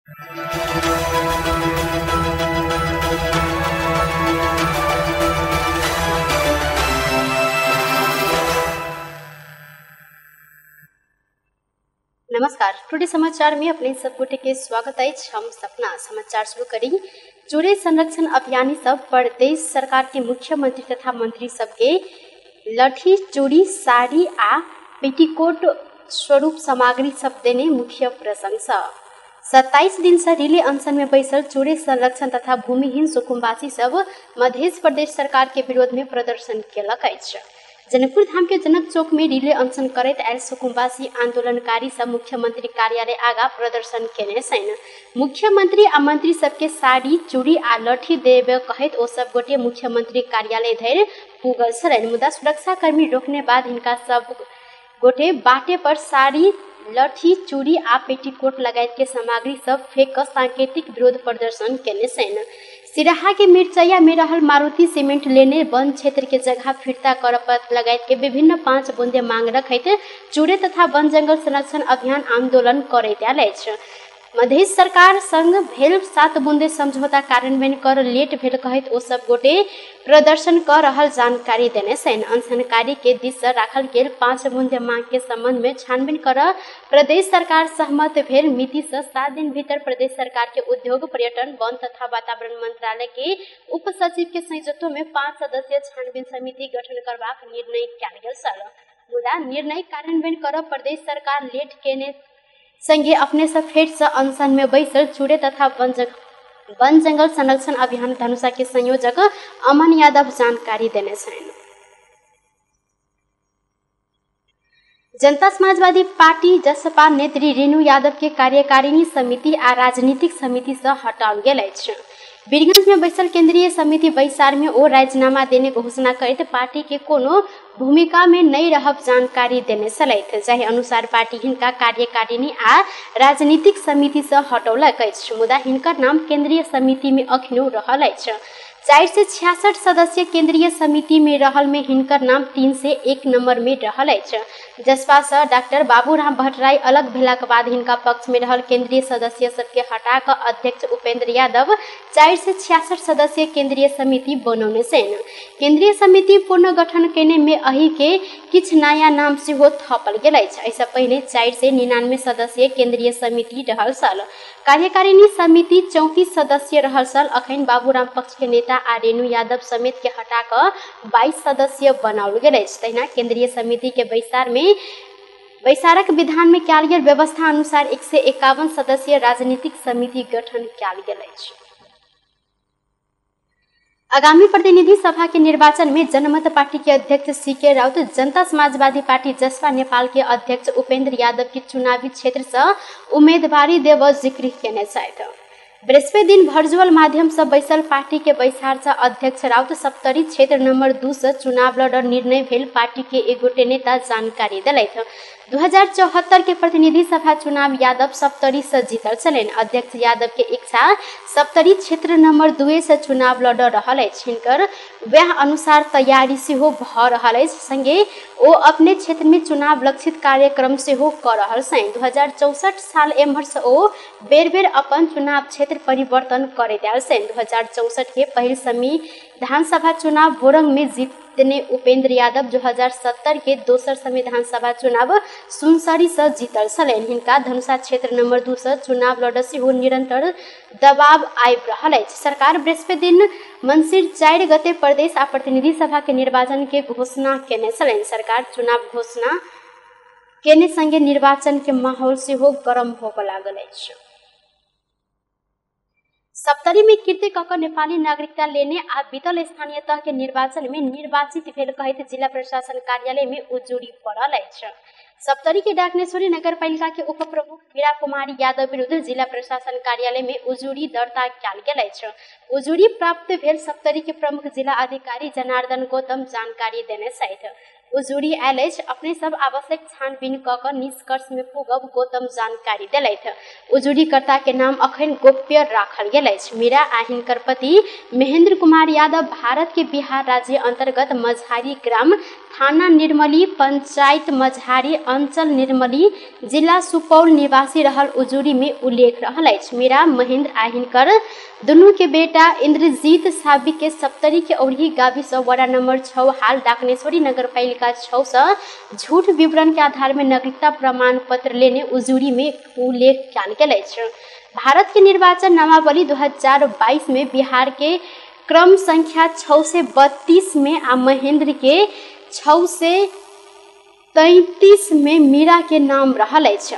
नमस्कार, टुडे समाचार में अपने सब गोटे के स्वागत अछि। हम सपना समाचार शुरू करी। चोरे संरक्षण अभियानी सब प्रदेश सरकार के मुख्यमंत्री तथा मंत्री सबके लठी, चूड़ी, साड़ी आ पेटीकोट स्वरूप सामग्री सब देने मुख्य प्रशंसा। 27 दिन से रिले अनशन में बैसल चोरे संरक्षण तथा भूमिहीन सुकुम्बासी सब मध्य प्रदेश सरकार के विरोध में प्रदर्शन केलक अछि। जनकपुर धाम के जनक चौक में रिले अनशन करैत आयल सुकुम्बासी आंदोलनकारी सब मुख्यमंत्री कार्यालय आगा प्रदर्शन केने छनि। मुख्यमंत्री आ मंत्री सबके साड़ी, चूड़ी आ लठी देबे कहैत ओ सब गोटे मुख्यमंत्री कार्यालय धरि पुगल छलनि, मुदा सुरक्षाकर्मी रोकने बाद हिनका सब गोटे बाटे पर साड़ी, लठी, चूड़ी आ पेटीकोट लगायत के सामग्री सब फेंक क सांकेतिक विरोध प्रदर्शन केने छनि। सिराहा के मिर्चैया में रहल मारुति सीमेंट लेने वन क्षेत्र के जगह फिर्ता करपत लगायत के विभिन्न 5 बुंदे मांग रखैत चूड़े तथा वन जंगल संरक्षण अभियान आंदोलन करैत आयल अछि। मध्य सरकार संग भेल 7 बुंदे समझौता कार्यान्वयन कर लेट भेल कहैत ओ सब गोटे प्रदर्शन कर रहल जानकारी देने छनि। अनशनकारी के दिस से राखल गेल 5 बुंदे मांग के संबंध में छानबीन कर प्रदेश सरकार सहमत भेल मिति से 7 दिन भीतर प्रदेश सरकार के उद्योग, पर्यटन, वन तथा वातावरण मंत्रालय के उप सचिव के संयोजकत्व में 5 सदस्यीय छानबीन समिति गठन करबाक निर्णय कयल गेल छल, मुदा निर्णय कार्यान्वयन कर प्रदेश सरकार लेट केने संगे अपने से फेर से अनशन में बैसल चूड़े तथा वन जंगल संरक्षण अभियान धनुषा के संयोजक अमन यादव जानकारी देने छनि। जनता समाजवादी पार्टी जसपा नेत्री रेणु यादव के कार्यकारिणी समिति आ राजनीतिक समिति से हटाओल गेल अछि। वीरगंज में बैसल केंद्रीय समिति बैसार में ओ राजीनामा देने घोषणा करैत पार्टी के कोनो भूमिका में नहीं रहब जानकारी देने छलथि। जाहि अनुसार पार्टी हिनका कार्यकारिणी आ राजनीतिक समिति से हटौलक अछि, मुदा हिनकर नाम केंद्रीय समिति में अखनो रहल अछि। 466 सदस्य केंद्रीय समिति में रहल में हिनकर नाम 301 नंबर में रहल अछि। जसपा से डॉक्टर बाबूराम भट्टराई अलग भेलाक बाद हिनका पक्ष में रहल केंद्रीय सदस्य सबके हटा कऽ अध्यक्ष उपेंद्र यादव 466 सदस्य केंद्रीय समिति बनौने छनि। केंद्रीय समिति पुनर्गठन केने में अही के किछु नया नाम सेहो थपल गेल अछि। एहिसँ पहिने 499 सदस्य केंद्रीय समिति रहल छल। कार्यकारिणी समिति 34 सदस्य रहल छल। अखन बाबूराम पक्ष के नेता आ रेणु यादव समेत के हटा कऽ 22 सदस्य बनाओल गेल अछि। तहिना केंद्रीय समिति के बैसार में बैसारक विधान में कयल गेल व्यवस्था अनुसार 151 सदस्यीय राजनीतिक समिति गठन कयल गेल अछि। आगामी प्रतिनिधि सभा के निर्वाचन में जनमत पार्टी के अध्यक्ष सी.के. राउत जनता समाजवादी पार्टी जसपा नेपाल के अध्यक्ष उपेंद्र यादव के चुनावी क्षेत्र से उम्मीदवारी देव जिक्र केने छथि। बृहस्पति दिन वर्चुअल माध्यम से बैसल पार्टी के बैसार से अध्यक्ष राउत सप्तरी क्षेत्र नंबर 2 से चुनाव लड़ निर्णय भेल पार्टी के एक गोटे नेता जानकारी दिलथि। 2074 के प्रतिनिधि सभा चुनाव यादव सप्तरी से जीतल छलनि। अध्यक्ष यादव के इच्छा सप्तरी क्षेत्र नंबर 2 से चुनाव लड़ रहल अछि। हिनकर वएह अनुसार तैयारी सेहो भऽ रहल अछि। संगे ओ अपने क्षेत्र में चुनाव लक्षित कार्यक्रम सेहो कऽ रहल छनि। 2064 साल एम्हर से ओ बेर बेर अपन चुनाव क्षेत्र परिवर्तन करैत आयल छनि। 2064 के पहिल संविधान सभा चुनाव बोरंग में जीतने उपेंद्र यादव 2070 के दोसर संविधान सभा चुनाव सुनसरी से जीतल छलनि। हिनका धनुषा क्षेत्र नंबर 2 से चुनाव लड़ सेहो निरंतर दबाव आबि रहल अछि। सरकार बृहस्पति दिन मंसिर 4 गते प्रदेश आ प्रतिनिधि सभा के निर्वाचन के घोषणा केने छलनि। सरकार चुनाव घोषणा केने संगे निर्वाचन के माहौल सेहो गरम होबय लागल अछि। सप्तरी में कृत्य कऽ कऽ नेपाली नागरिकता लेने आ बीतल स्थानीय तह के निर्वाचन में निर्वाचित भेल कहैत जिला प्रशासन कार्यालय में उजुरी पड़ल अछि। सप्तरी के डाकनेश्वरी नगरपालिका के उप प्रमुख मीरा कुमारी यादव विरुद्ध जिला प्रशासन कार्यालय में उजुरी दर्ता कयल गेल अछि। उजुरी प्राप्त भेल सप्तरी के प्रमुख जिला अधिकारी जनार्दन गौतम जानकारी देने छथि। उजुरी आयल अछि, अपने सब आवश्यक छानबीन कऽ कऽ निष्कर्ष में पुगब गौतम जानकारी देलथि। उजुरीकर्ता के नाम अखन गोप्य राखल गेल अछि। मीरा आ हिनकर पति महेंद्र कुमार यादव भारत के बिहार राज्य अंतर्गत मझारी ग्राम थाना निर्मली, पंचायत मझारी, अंचल निर्मली, जिला सुपौल निवासी रहल उजुरी में उल्लेख रहल अछि। मीरा महेंद्र आ हिनकर दुनू के बेटा इंद्रजीत साबिक के सप्तरी के औरही गावी से वडा नंबर 6 हाल डाकनेश्वरी नगरपालिका 6 से झूठ विवरण के आधार में नागरिकता प्रमाण पत्र लेने उजुरी में उल्लेख कयल गेल अछि। भारत के निर्वाचन नामावली 2022 में बिहार के क्रम संख्या 632 में आ महेंद्र के 633 में मीरा के नाम रहल अछि।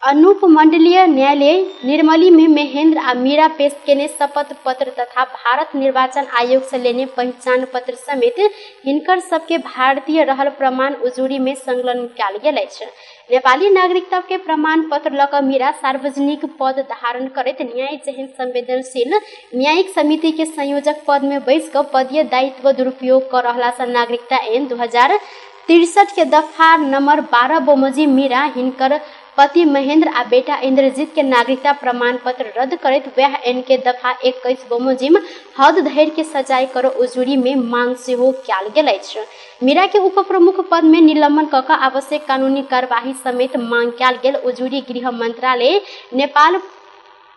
अनूप मंडलीय न्यायालय निर्मली में महेंद्र आ मीरा पेश केने शपथ पत्र तथा भारत निर्वाचन आयोग से लेने पहचान पत्र समेत हिनकर सबके भारतीय रहल प्रमाण उजुरी में संलग्न कयल गेल अछि। नेपाली नागरिकता के प्रमाण पत्र लऽ कऽ मीरा सार्वजनिक पद धारण करैत न्याय जेहन संवेदनशील न्यायिक समिति के संयोजक पद में बैस कऽ पदीय दायित्व दुरुपयोग कऽ रहला से नागरिकता ऐन 2063 के दफा नंबर 12 बमोजिम मीरा हिनकर पति महेंद्र आ बेटा इंद्रजीत के नागरिकता प्रमाण पत्र रद्द करैत वह एन के दफा 21 बमोजिम हद धरि के सजाय करो उजुरी में मांग सेहो कयल गेल अछि। मीरा के उप प्रमुख पद में निलंबन कऽ कऽ आवश्यक कानूनी कार्यवाही समेत मांग कयल गेल उजुरी गृह मंत्रालय, नेपाल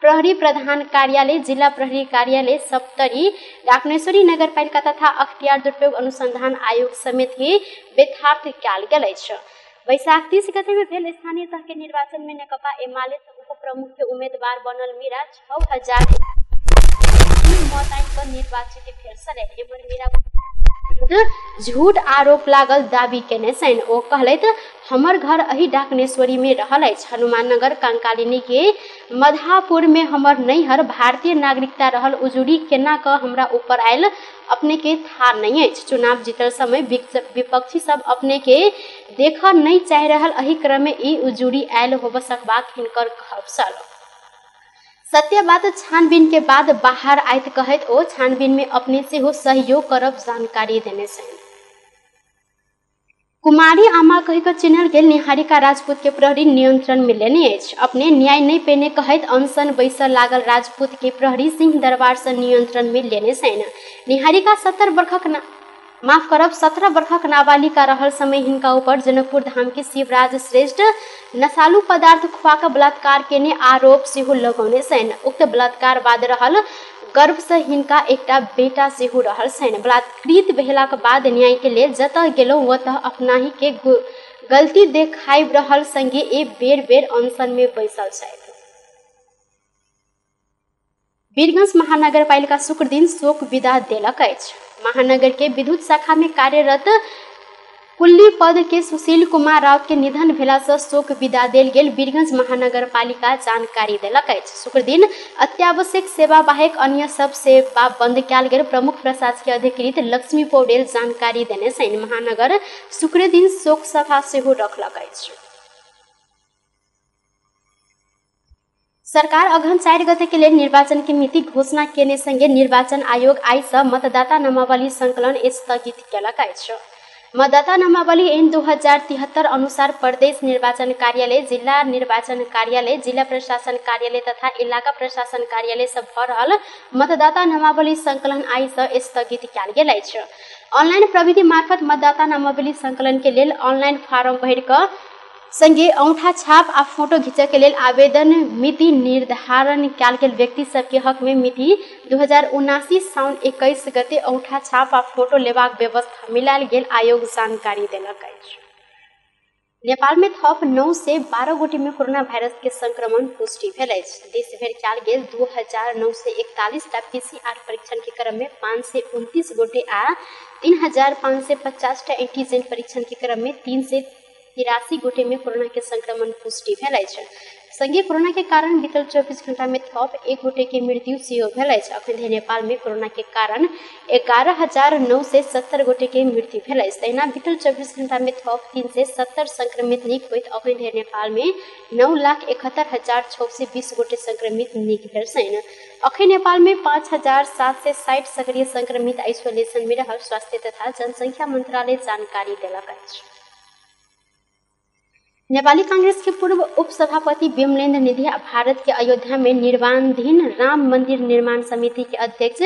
प्रहरी प्रधान कार्यालय, जिला प्रहरी कार्यालय सप्तरी, डाकनेश्वरी नगरपालिका तथा अख्तियार दुरुपयोग अनुसंधान आयोग समेत ही बेथार्थ कयल गेल अछि। वैशाख 30 गते में भेल स्थानीय तह के निर्वाचन में नेकपा एमाले उप प्रमुख के उम्मीदवार बनल मीरा 6000 मत आनि निर्वाचित भेल छलै। एम्हर मीरा झूठ आरोप लागल दावी केने छनि। ओ कहलथि, हमर घर एहि डाकनेश्वरी में रहल अछि। हनुमाननगर कंकालिनी के मधापुर में हमर नैहर। भारतीय नागरिकता रहल उजुरी केना कऽ हमरा ऊपर आयल अपने के थाह नहीं अछि। चुनाव जीतल समय विपक्षी सब अपने के देखऽ नहीं चाहि रहल, एहि क्रम में ई उजुरी आयल होब सकबाक हिनकर कहब छल। सत्य बात छानबीन के बाद बाहर आयत कहैत ओ छानबीन में अपने सेहो सहयोग करब जानकारी देने छनि। कुमारी आमा कहि कऽ चिन्हल गेल निहारिका राजपूत के प्रहरी नियंत्रण में लेने अछि। अपने न्याय नहीं पेने कहैत अनशन बैसल लागल राजपूत के प्रहरी सिंह दरबार से नियंत्रण में लेने छनि। निहारिका 17 बरखक नाबालिका रहल समय हिनका ऊपर जनकपुर धाम के शिवराज श्रेष्ठ नशालु पदार्थ खुआ कऽ बलात्कार केने आरोप सेहो लगौने छनि। उक्त बलात्कार बाद रहल गर्भ से हिनका एकटा बेटा सेहो रहल छनि। बलात्कृत भेलाक बाद न्याय के लेल जतऽ गेलहुँ ओतऽ अपनाही के गलती देखाबि रहल संगे ए बेर बेर अनशन में बैसल छथि। वीरगंज महानगरपालिका शुक्र दिन शोक विदा देलक अछि। महानगर के विद्युत शाखा में कार्यरत कुल्ली पद के सुशील कुमार राउत के निधन भेला से शोक विदा देल गेल वीरगंज महानगरपालिका जानकारी देलक अछि। शुक्र दिन अत्यावश्यक सेवा बाहेक अन्य सब सेवा बंद कयल गेल प्रमुख प्रशासकीय अधिकृत लक्ष्मी पौडेल जानकारी देने छनि। महानगर शुक्र दिन शोक सभा सेहो रखलक अछि। सरकार अगहन 4 गते के लेल निर्वाचन के मिति घोषणा केने संगे निर्वाचन आयोग आइ से मतदाता नामावली संकलन स्थगित केलक अछि। मतदाता नामावली ऐन 2073 अनुसार प्रदेश निर्वाचन कार्यालय, जिला निर्वाचन कार्यालय, जिला प्रशासन कार्यालय तथा इलाका प्रशासन कार्यालय से भऽ रहल मतदाता नामावली संकलन आइ से स्थगित कयल गेल अछि। ऑनलाइन प्रविधि मार्फत मतदाता नामावली संकलन के लेल ऑनलाइन फारम भरि कऽ संगे औंठा छाप आ फोटो घिचय के लेल आवेदन मिति निर्धारण कयल गेल व्यक्ति सबके हक में मिति 2079 साउन 21 गते औंठा छाप आ फोटो लेबाक व्यवस्था मिलायल गेल आयोग जानकारी देलक अछि। नेपाल में थप 912 गोटे में कोरोना वायरस के संक्रमण पुष्टि भेल अछि। देश भरि कयल गेल 2941 टा पीसीआर परीक्षण के क्रम में 529 गोटे आ 3550 टा एंटीजन परीक्षण के क्रम में 383 गोटे में कोरोना के संक्रमण पुष्टि भेल अछि। संगे कोरोना के कारण बीतल 24 घंटा में थप 1 गोटे के मृत्यु सेहो भेल अछि। अखन धरि नेपाल में कोरोना के कारण 11,970 गोटे के मृत्यु भेल अछि। तहिना बीतल 24 घंटा में थप 370 संक्रमित नीक होइत अखन धरि नेपाल में 9,71,620 गोटे संक्रमित नीक भेल छनि। अखन नेपाल में 5,760 सक्रिय संक्रमित आइसोलेशन में रहल स्वास्थ्य तथा जनसंख्या मंत्रालय जानकारी देलक अछि। नेपाली कांग्रेस के पूर्व उपसभापति विमलेन्द्र निधि आ भारत के अयोध्या में निर्माणाधीन राम मंदिर निर्माण समिति के अध्यक्ष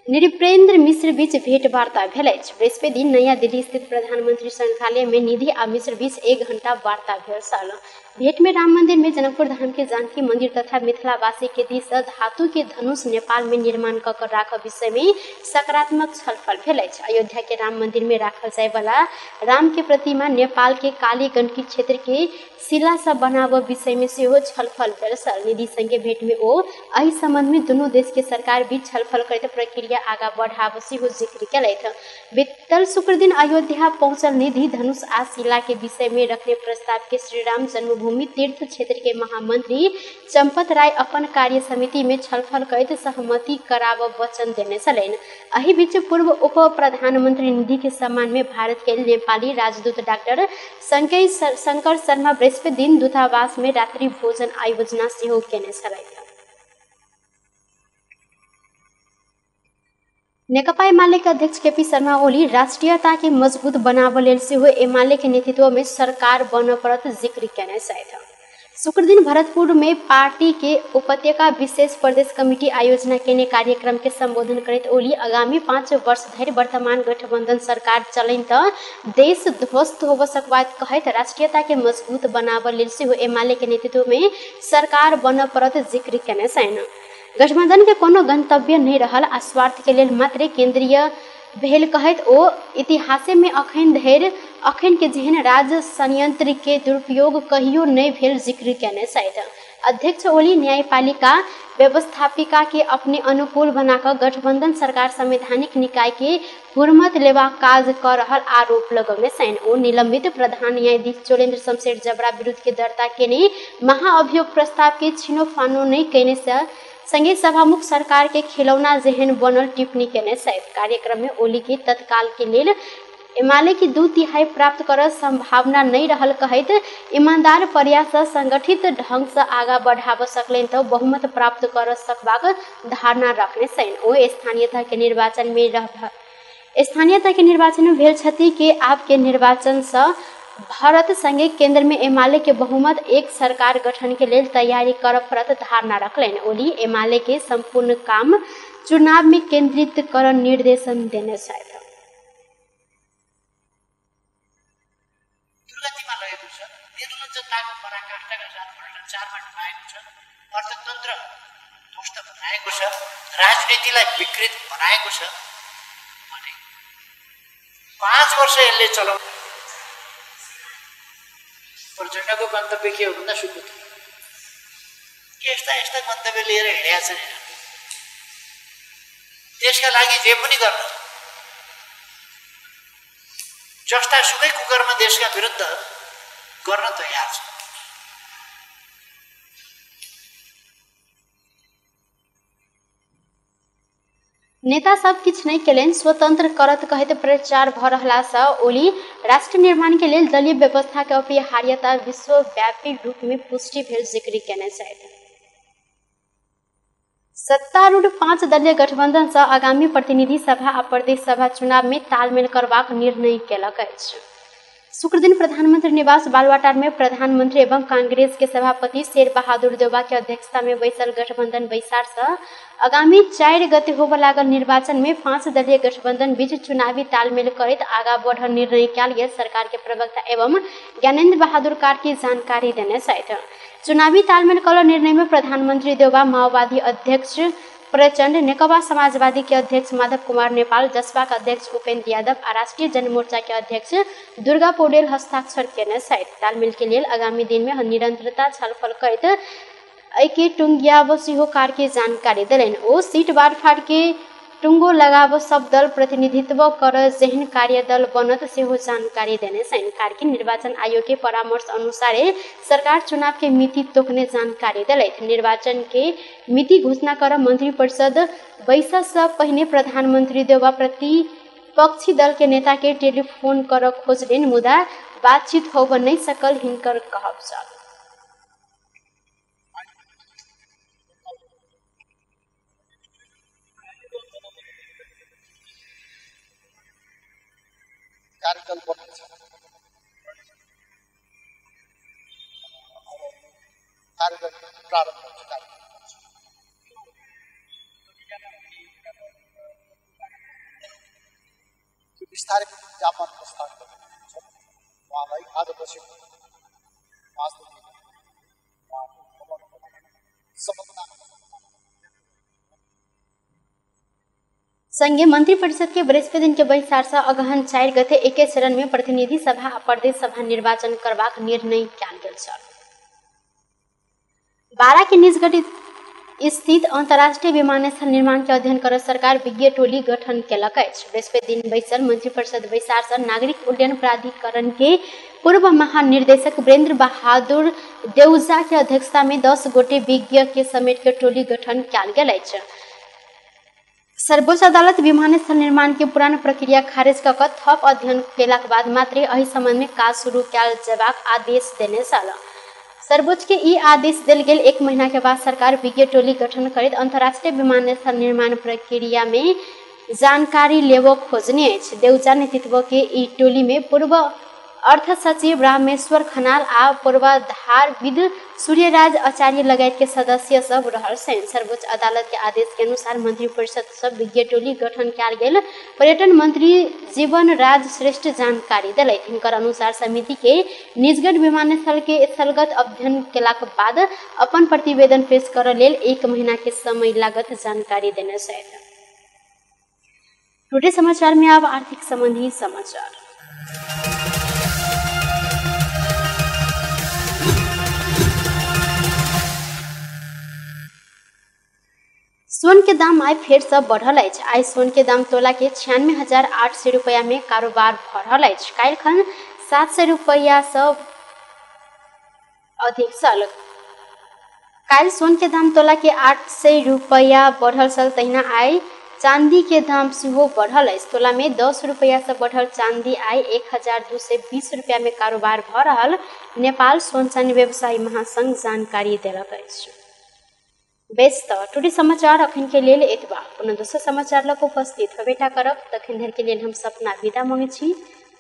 नृपेन्द्र मिश्र बीच भेंटवार्ता भेल अछि। बृहस्पति दिन नया दिल्ली स्थित प्रधानमंत्री संग्रहालय में निधि आ मिश्र बीच 1 घंटा वार्ता भेल छल। भेंट में राम मंदिर में जनकपुर धाम के जानकी मंदिर तथा मिथिलावासी के दिस धातु के धनुष नेपाल में निर्माण क कर राखब विषय में सकारात्मक छलफल भेल अछि। अयोध्या के राम मंदिर में राखल जाय वाला राम के प्रतिमा नेपाल के काली गंडकी क्षेत्र के शिला से बनाव विषय में सेहो छलफल भेल छल। निधि संगे भेंट में ओ एहि संबंध में दुनू देश के सरकार बीच छलफल करैत प्रक्रिया आगा बढ़ाव सेहो जिक्र केलथि। बीतल शुक्र दिन अयोध्या पहुंचल निधि धनुष आ शिला के विषय में रखने प्रस्ताव के श्रीराम जन्मभूमि तीर्थ क्षेत्र के महामंत्री चंपत राय अपन कार्य समिति में छलफल करैत सहमति कराब वचन देने छलनि। एहि बीच पूर्व उप प्रधानमंत्री निधि के सम्मान में भारत के नेपाली राजदूत डॉक्टर शंकर शर्मा बृहस्पति दिन दूतावास में रात्रि भोजन आयोजना सेहो केने छलथि। नेकपा एमाले के अध्यक्ष केपी शर्मा ओली राष्ट्रीयता के मजबूत बनाबऽ लेल सेहो एमाले के नेतृत्व में सरकार बनऽ पड़त जिक्र केने छथि। शुक्र दिन भरतपुर में पार्टी के उपत्यका विशेष प्रदेश कमिटी आयोजना केने कार्यक्रम के संबोधन करैत ओली आगामी 5 वर्ष धरि वर्तमान गठबंधन सरकार चलनि त देश ध्वस्त होबऽ सकबाक कहैत राष्ट्रीयता के मजबूत बनाबऽ लेल सेहो एमाले के नेतृत्व में सरकार बनऽ पड़त जिक्र केने छनि। गठबंधन के कोनो गंतव्य नहीं रहल आ स्वार्थ के लेल मात्र केंद्रीय भेल कहैत ओ इतिहासे में अखन धरि अखन के जेहन राज्य संयंत्र के दुरुपयोग कहियो नहीं भेल जिक्र केने छथि। अध्यक्ष ओली न्यायपालिका व्यवस्थापिका के अपने अनुकूल बनाकर गठबंधन सरकार संवैधानिक निकाय के हुर्मत लेबाक काज कर रहल आरोप लगौने छनि। ओ निलंबित प्रधान न्यायाधीश चोलेन्द्र शमशेर जबरा विरुद्ध के दर्ता केने महाअभियोग प्रस्ताव के छिनोफानो नहीं केने से संगे सभामुख सरकार के खिलौना जेहन बनल टिप्पणी केने छथि। कार्यक्रम में ओली के तत्काल के लेल एमाले की 2/3 प्राप्त कर संभावना नहीं रहल कहैत ईमानदार प्रयास संगठित ढंग से आगा बढ़ाब सकलनि त बहुमत प्राप्त कर सकबाक धारणा रखने छनि। ओ स्थानीयता के निर्वाचन में भेल क्षति के आप के निर्वाचन से भारत संगे केंद्र में एमाले के बहुमत एक सरकार गठन के लेल तैयारी कर पड़त धारणा रखलनि। ओली एमाले के संपूर्ण काम चुनाव में केंद्रित कर निर्देशन देने छथि। दुर्गतिमा लगेको छ, निर्लज्जताको पराकाष्ठाका साथ भ्रष्टाचारमा डुबाएको छ, अर्थतन्त्र ध्वस्त बनाएको छ, राजनीतिलाई विकृत बनाएको छ भने 5 वर्ष यसले चलाउनु प्रचण्डको गन्तव्य के हो भन्दा सुपुत्र। के यस्ता यस्ता गन्तव्य लिएर हिँडेका छन् यिनीहरू। देशका लागि जे पनि गर्न, जस्ता सुकै कुकर्म देशका विरुद्ध गर्न तयार छ। नेता सब किछु नहीं केलनि स्वतंत्र करत कहैत प्रचार भ रहला सँ ओली राष्ट्र निर्माण के लेल दलीय व्यवस्था के अपरिहार्यता विश्वव्यापी रूप में पुष्टि भेल जिक्र केने छथि। सत्तारूढ़ 5 दलीय गठबंधन सँ आगामी प्रतिनिधि सभा आ प्रदेश सभा चुनाव में तालमेल करबाक निर्णय केलक अछि। शुक्र दिन प्रधानमंत्री निवास बालुवाटार में प्रधानमंत्री एवं कांग्रेस के सभापति शेर बहादुर देउवा के अध्यक्षता में बैसल गठबंधन बैसार से आगामी 4 गते होबय लागल निर्वाचन में 5 दलीय गठबंधन बीच चुनावी तालमेल करैत आगा बढ़ निर्णय कयल गेल सरकार के प्रवक्ता एवं ज्ञानेन्द्र बहादुर कार्की जानकारी देने छथि। चुनावी तालमेल कल निर्णय में प्रधानमंत्री देउवा, माओवादी अध्यक्ष प्रचंड, नेकपा समाजवादी के अध्यक्ष माधव कुमार नेपाल, जसपा के अध्यक्ष उपेंद्र यादव आ राष्ट्रीय जनमोर्चा के अध्यक्ष दुर्गा पौडेल हस्ताक्षर केने छथि। तालमेल के लेल आगामी दिन में निरंतरता छलफल करैत एहि टुंगियाब सेहो कार्की जानकारी देलनि। ओ सीट बाँटफाँट के टुंगो लगाब सब दल प्रतिनिधित्व कर जेहन कार्यदल बनत सेहो जानकारी देने छनि। कार्की निर्वाचन आयोग के परामर्श अनुसारे सरकार चुनाव के मिति तोकने जानकारी देलथि। निर्वाचन के मिति घोषणा कर मंत्री परिषद बैसक से पहिने प्रधानमंत्री देउवा प्रतिपक्षी दल के नेता के टेलीफोन कर खोजलनि, मुदा बातचीत होब नहीं सकल हिनकर कहब छल। कार्यदल बनेको छ, कार्यदल प्रारम्भ हुन्छ। कार्यदल त्यो बिस्तारै जापान प्रस्थान गर्नुहुन्छ। उहाँलाई आज बसेको 5 दिन उहाँको भ्रमणको लागि सबभन्दा। संघीय मंत्री परिषद के बृहस्पति दिन के बैसार से अगहन 4 गते एके चरण में प्रतिनिधि सभा आ प्रदेश सभा निर्वाचन करबाक निर्णय कयल गेल छल। बारा के निजगढ़ स्थित अंतर्राष्ट्रीय विमानस्थल निर्माण के अध्ययन कर सरकार विज्ञ टोली गठन केलक अछि। बृहस्पति दिन बैसल मंत्री परिषद बैसार से नागरिक उड्डयन प्राधिकरण के पूर्व महानिर्देशक वीरेंद्र बहादुर देउजा के अध्यक्षता में 10 गोटे विज्ञ के समेट के टोली गठन कयल गेल अछि। सर्वोच्च अदालत विमानस्थल निर्माण के पुरान प्रक्रिया खारिज कऽ कऽ थप अध्ययन केलाक बाद मात्रे एहि संबंध में काज शुरू कयल जेबाक आदेश देने छल। सर्वोच्च के ई आदेश देल गेल 1 महीना के बाद सरकार विज्ञ टोली गठन करैत अंतर्राष्ट्रीय विमानस्थल निर्माण प्रक्रिया में जानकारी लेबऽ खोजने अछि। देउजा नेतृत्व के ई टोली में पूर्व अर्थ सचिव रामेश्वर खनाल आ पूर्वाधारविद सूर्यराज आचार्य लगायत के सदस्य सब रहल छनि। सर्वोच्च अदालत के आदेश के अनुसार मंत्री परिषद सब विज्ञ टोली गठन कयल गेल पर्यटन मंत्री जीवन राज श्रेष्ठ जानकारी देलथि। हिनकर अनुसार समिति के निजगढ़ विमानस्थल के स्थलगत अध्ययन केलाक बाद अपन प्रतिवेदन पेश करऽ लेल 1 महीना के समय लागत जानकारी देने छथि। टुडे समाचार में अब आर्थिक संबंधी समाचार। सोन के दाम आइ फेर से बढ़ल अछि। आइ सोन के दाम तोला के 96,800 रुपया में कारोबार भऽ रहल अछि। काल्हि खन 700 रुपया से अधिक छल। काल्हि सोन के दाम तोला के 800 रुपया बढ़ल छल, तहिना आइ चांदी के दाम सेहो बढ़ल अछि। तोला में 10 रुपया से बढ़ल चांदी आइ 1,220 रुपया में कारोबार भऽ रहल नेपाल सोन चांदी व्यवसायी महासंघ जानकारी देलक अछि। बेस तऽ टुडे समाचार अखन के लेल एतबा। पुनः दोसर समाचार लऽ कऽ उपस्थित होबेटा करब। तखन धरि के लेल हम सपना विदा मांगै छी।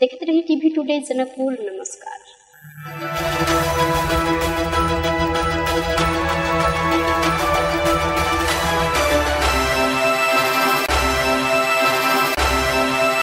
देखैत रही टीवी टुडे जनकपुर। नमस्कार।